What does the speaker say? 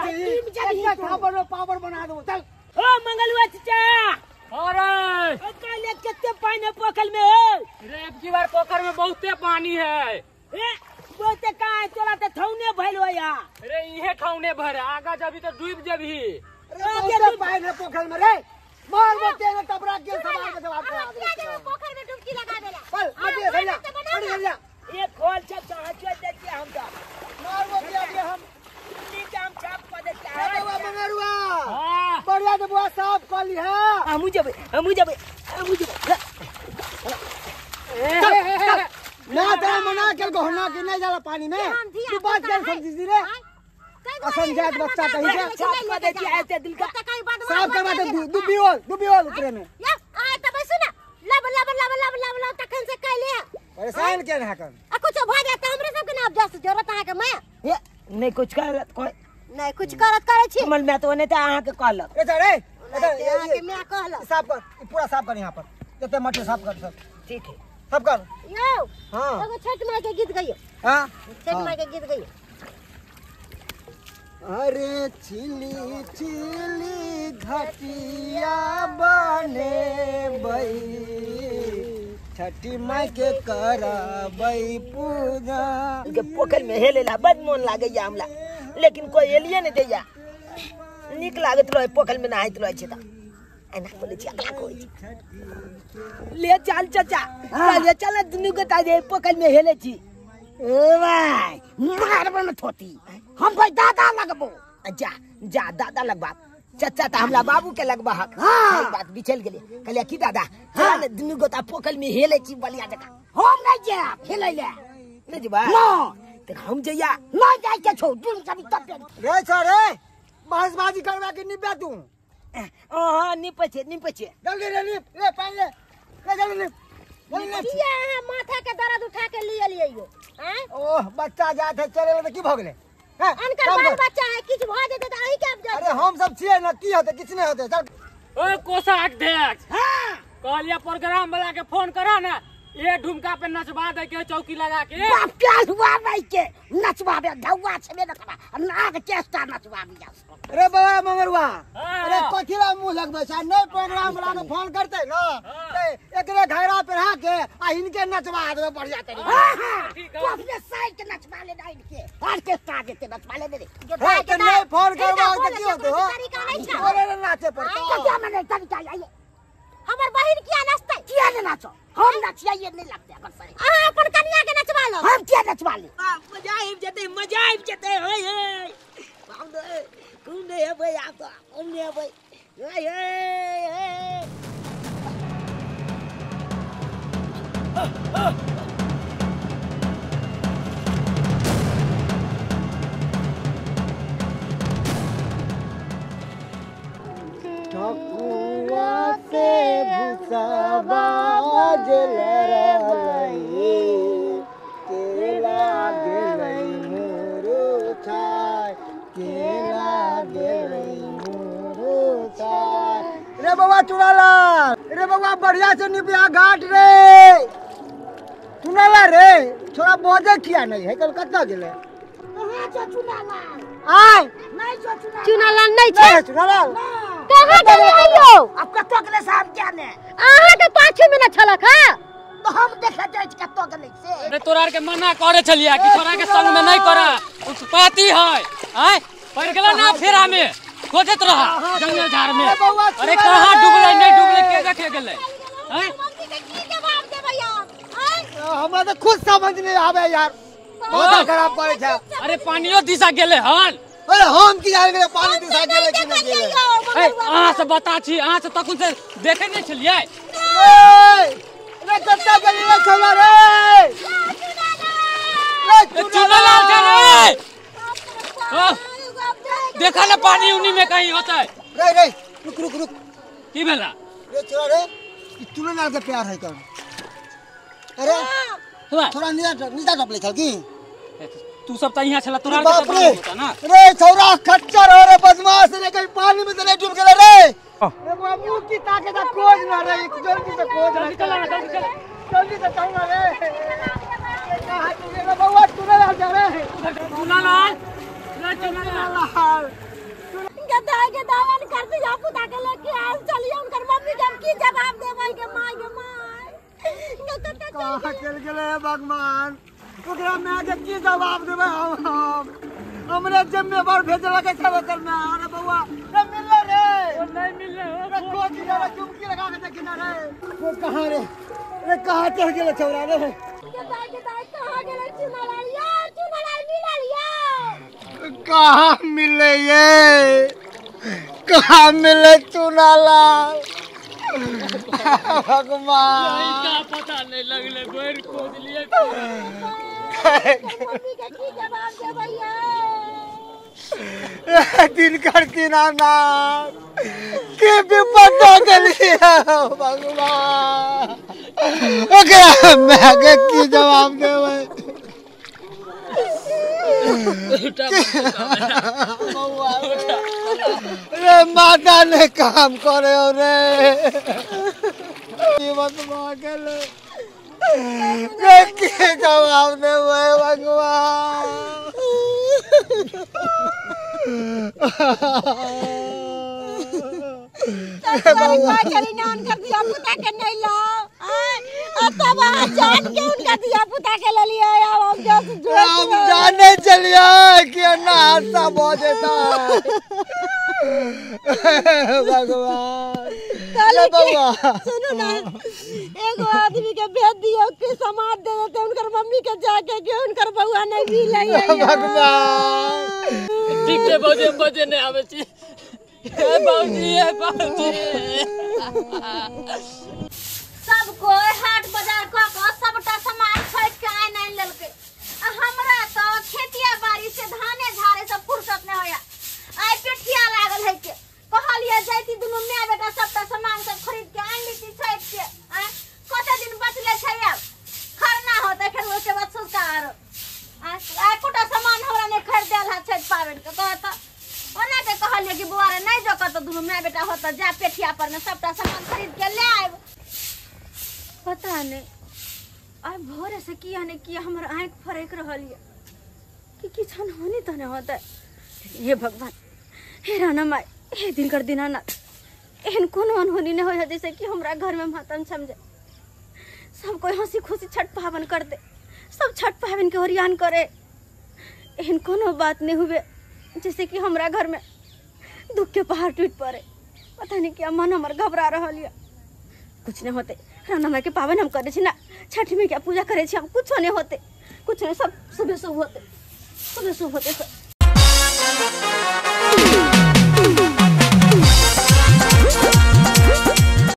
एक थापर में पावर बना दो। चल ओ मंगलुआ चाचा। अरे ओ काले कितने पानी है पोखर में हो? रे अब की बार पोखर में बहुते पानी है। ए बहुते कहाँ है? तोरा तो ठौने भइल हो या। रे इहे ठौने भर आगा जबी तो डूब जबी। अरे बहुते पानी है पोखर में रे। मार मते ने तबरा के सवाल के जवाब दे। पोखर में डुबकी लगा देला। चल मते भैया बड़ी भैया ये खोल सब कहां चल देते हम तो मार मते अभी हम नीचे हम छाप कर देते हैं। अरे बाबा मंगरुआ हां बढ़िया के बुआ साफ कर ली है। हमू जबे हमू जबे हमू जबे। ना तेरा मना के गहना के नहीं जाला पानी में। तू बात कर समझी रे असमझात बच्चा कहीं के साफ कर देती है ते दिल का साफ करवा दे। डूबी होल उतरे में या आ त बैसु ना लब लब लब लब लब लब तखन से कहले परेशान के ना कर आ कुछ भ जाता हमरे सब के ना जस जरूरत अहाँ के मैं ये नहीं कुछ करत कोई नहीं कुछ करत करे छी हमर मैं तो ओने त अहाँ के कहलक। ए रे अहाँ के मैं कहलक साफ कर पूरा साफ कर यहां पर जते मट्टी साफ कर सब। ठीक है सब कर यो। हां एगो छठ माई के गीत गइयो। हां छठ माई के गीत गइयो। अरे चिली चिली घटिया बने बई छठी माई के करबई पूजा। के पोखर में हेलेला बड मोन लागैया हमरा, लेकिन कोई एलिए नहीं दैया। नीक लागत रहे पोखर में नहाइत रहे छै त एना बोलै छी अकला कोइ ले चल चाचा ले चल दुनू गोटा जे पोखर में हेले छी। ए भाई मारबो न थोती हम कोई दादा लगबो। जा जा दादा लगबा चाचा त हमरा बाबू के लगबा हक। हां बात बिचल गेलै कहलियै की दादा चल ने दुनू गोटा पोखर में हेले छी बलिया जका। हम नहीं जाब हेलै ले। नहीं जेबा न त हम जइया न जाय के छौ दुनू सब तब रे छ रे बहसबाजी करबा के निपे तू। हां निपै छै निपै छै जल्दी रे निप रे पानी ले ले जल्दी निप किया अहाँ माथा के दर्द उठा के लिए लियो। हैं ओह बच्चा जात है चले ले त की भ गेलै? हैं अनकर बाल बच्चा है किछ भ जेतै त अहीं के आब जाय। अरे हम सब छियै न की होतै किछ नै होतै चल। ओ कोषाध्यक्ष हां कहलिया प्रोग्राम वाला के फोन करा ना ये ढुमका पे नचबा दे के चौकी लगा के। बाप क्या हुआ भाई के नचबाबे ढौआ छबे न करबा नाग चेष्टा नचबाबी जा। अरे बाबा मंगरुआ अरे कथिला मुंह लगबै छै नै प्रोग्राम वाला के फोन करतै न ते एकरे घघरा पहिरा के आ इनके नचबा देबै बढ़िया तरीका। हां हां तू अपने साइड के नचबा ले ना इनके ऑर्केस्ट्रा देते नचबा ले दे। ते नै फोन करबा त की होतै हो तरीका नै छै अरे नाचे पड़तै क्या मने तरीका आइए। हमर बहिन किया नाचतै? किया ने नाचो हम नचियाइए नहीं लगते अगर सही। अहाँ अपन कनिया के नचबा लो। हम किया नचबा ले? मजा आबि जेतै मजा आबि जेतै। होय होय बाप रे कोन नै हेबै आब त कोन नै हेबै। होय होय होय ठकुआ से भुसबा जल रहलै केला गेलै मुरुछाय केला गेलै मुरुछाय। रे बाबा चुनालाल रे बाबा बढ़िया से निपिया घाट रे चुनाला रे थोड़ा बजे किया नहीं है कल कत्ता गेलै? कहाँ छौ चुनालाल? आय नहीं छौ चुनालाल। चुनालाल नहीं छै? चुनालाल कहाँ गेलै यौ? अब कत्तो गेलै से हम क्या ने अहाँ के पाछू में न छलक हां तो हम देखे जाइ छी कत्तो गेलै से। अरे तोरा आर के मना करे छलिया कि छोरा के संग में नहीं करा उत्पाती है। आय पड़ गेला ना फेरा में खोजत रहा जंगल झाड़ में। अरे कहाँ डूबले नहीं डूबले के देखे गेलै? हैं मम्मी के की जवाब देबै यार? हमरा त खुद समझ नहीं आवे यार माथा खराब करे छै। अरे पानियो दिशा गेलै हन। अरे हम की जान गेलै पानी दिशा गेलै कि नहीं गेलै? ए अहाँ से बता छी अहाँ से तखन से देखे नहीं छलियै। ए रे कत्ता गेलै रे छौला रे रे चुनालाल छै रे। देखा ना पानी उनी में कहीं होता है। रे रे रुक रुक रुक की भेला रे छोरा रे ई चुनालाल के प्यार है कौन? अरे थोड़ा नीचा नीचा टपले छल की तू सब त यहाँ छला तोरा के होता ना। रे छौरा खच्चर हो रे बदमाश रे कहीं पानी में त नहीं डूब गेलै रे। रे बाबू की ताके त खोज ना रे जल्दी से खोज ना चल ना जल्दी चल जल्दी से चल ना रे। कहां तू रे बउआ चुनालाल जा रे चुनालाल रे चुनालाल के दाय के दावन कर दिया पुता के लेके आयल चलिए उनकर मम्मी के हम की जवाब देबै के माय के माय कहाँ चल गेलै भगवान ओकरा माय के की जवाब देबै हम हमरे जिम्मेवार भेजलक छै ओकर माय। अरे बौआ रे मिललै रे ओ नहीं मिललै रे खोज रे चुमकी लगा के देखी ना रे वो कहाँ रे रे कहाँ चल गेलै छौड़ा रे के दाय के दाय कहाँ गेलै चुनालाल यार चुनालाल मिलल यौ कहाँ मिले ये कहाँ मिले चुनालाल भगवान का पता नहीं लगले बैर खोज लिए मम्मी के की जवाब देबै यौ दिन कर दीनानाथ के विपद हो गेलियै भगवान ओकरा माय के की जवाब देबै रे माता ने काम करे रे जीवन भऽ गेलै रे की जवाब देबै भगवान। चली ना उनकर दिया पुता के नहीं लाओ अब तब अहाँ जान के उनका दिया पुता के ले लिया अब हम जस हम जाने चलिए कि एना हादसा भऽ जेतै भगवान। सुनू ना एगो आदमी के भेज दियो कि समाज दे देते उनकर मम्मी के जाके कि उनकर बउआ नहीं मिले भगवान। ठीक छै बजे बजे नहीं आबै छी हे बाबूजी हे बाबूजी। सब कोई हाट बाजार क क सबटा सामान छठि के आनि आनि लेलकै आ हमरा तो खेतिया बाड़ी से धाने झाड़े से फुर्सत नहीं होया। आइ पेठिया लागल है के कहलिए जैती दुनू my बेटा सबटा सामान सब खरीद के आनि लेती छठि के। आ कते दिन बचले छै आब खरना होतै फेर ओहिके बाद संस्कार। आ एकोटा सामान हमरा नहीं खरीद देल है छठि पाबनि के कहत ओना के कहलिए कि बौआ रे नहीं जो कत दुनू my बेटा होत जा पेठिया पर में सबटा सामान खरीद के ले आयब। पता नहीं आइ भोरे से किया ने किया हमर आँखि फरकि रहल ये कि किछु अनहोनी तऽ नहि होतै। हे भगवान हे राना माय हे दिनकर दीनानाथ एहन कोनो अनहोनी नहीं होय जैसे कि हमरा घर में मातम छम जाए। सब कोई हंसी खुशी छठ पावन करते सब छठ पावन के ओरियान करे एहन कोनो बात नहीं हुए जैसे कि हमरा घर में दुख के पहाड़ टूट पड़े। पता नहीं क्या मन हमर घबरा रहल ये। कुछ नहीं होते राना माय के पावन हम करे छी ना छठ में क्या पूजा करे छी हम कुछ नहीं होते कुछ नहीं सब सुबह सुबह होते सुबह सुबह होते सब।